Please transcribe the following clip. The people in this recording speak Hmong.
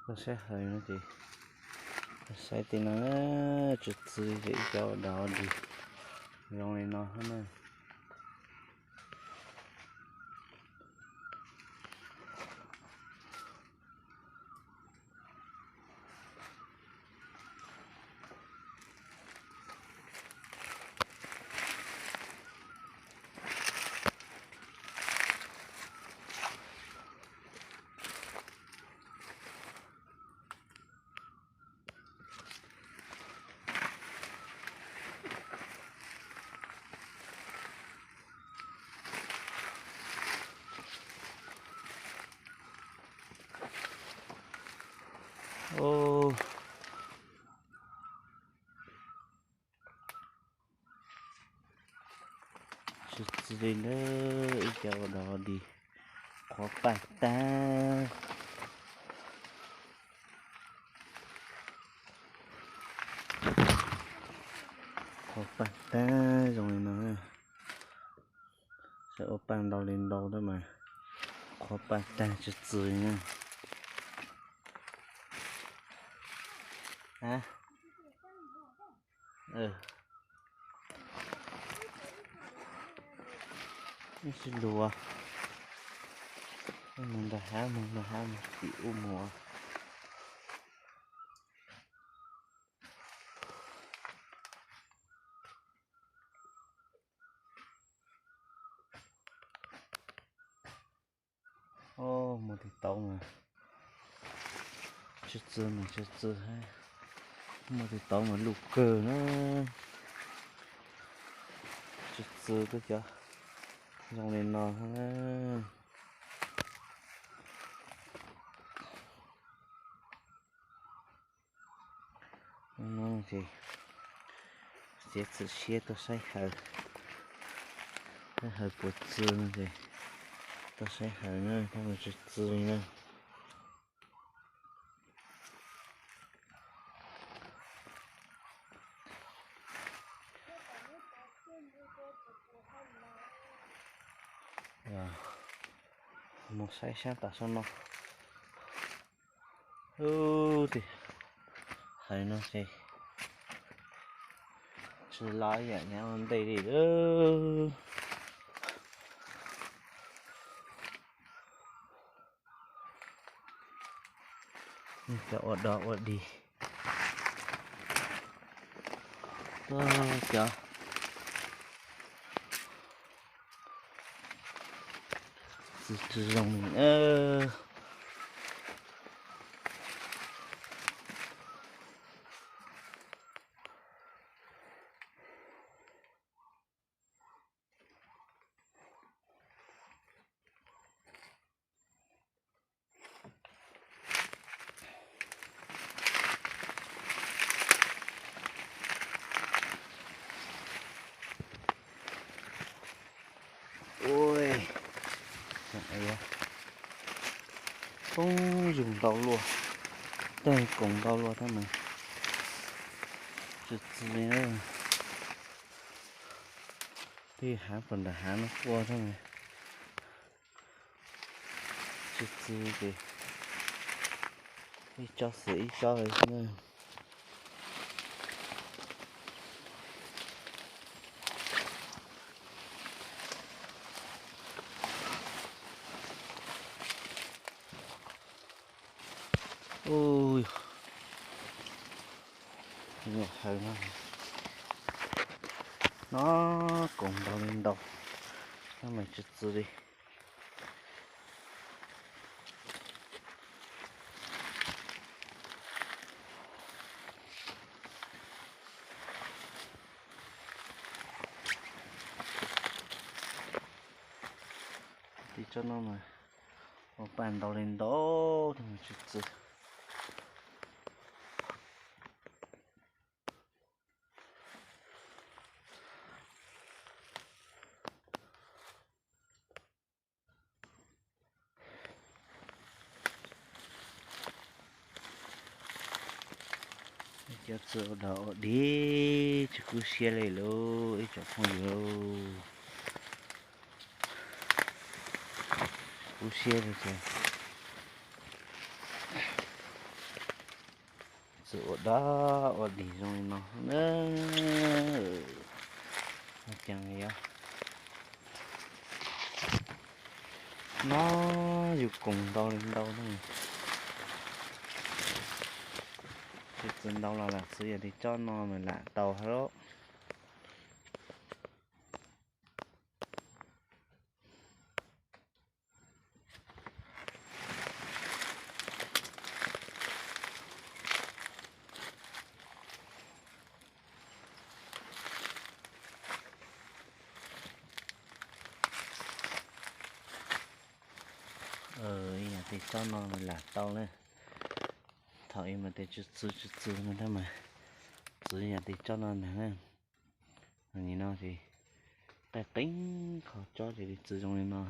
Tuaj saib hawm no ces, saib tej no, tsw txw ces ib co ua dog dig zoo li no na. Tsw txw li na, ib co ua dog dig, qhuav paj tag. Qhuav paj tag zoo li no. Saib ua paj ntau li ntau tab mas qhuav paj tag tsw txw li na. Ib sij lus, mus nram hav, mus nram hav mus tim ub mus. Muaj tig tauv mas tsw txw mas tsw txw, muaj tig tauv mas luj kawg na. Tsw txw tuaj cov zoo li no na. Ces txiav txim siab tuaj saib hawm, saib hawm puas txw no ces tuaj saib hawm na, tab mas tsw txw li na. Mus saib sab tom sab no. Ub, hawm no ces tsw los ib yam nyab ua ntej li lawm. Cov ua dog ua dig, cov txw tsw zoo li na. Ua, poob zus ntau luaj, tag koom ntau luaj tab mas tsw txw li na. Tej hav puas nram hav no quaj tab mas tsw txw ces ib tsob xwm ib tsob li xwb na. Ub, nyuam hawm no, no koom ntau li ntau, tab mas tsw txw li. Tig tsob no mas ua paj ntau li ntau, tab mas tsw txw. Cov txw ua dog ua dig tsis kub siab li lauj ib tsoom phooj ywg. Kub siab li ces Tus ua dog ua dig zoo li no na. Ua cas yog no, yus koom ntau li ntau na. Tsis txwv ntau los lam txwv yam li tsob no mas lam tau hab lauj. Ib yam li tsob no mas lam tau na. Thaum ub mas tias tsis txwv tsis txwv no tab mas txwv yam li tsob no ntag na. Nim no ces qeeb qeeb qhov tsob ces li txwv zoo li no.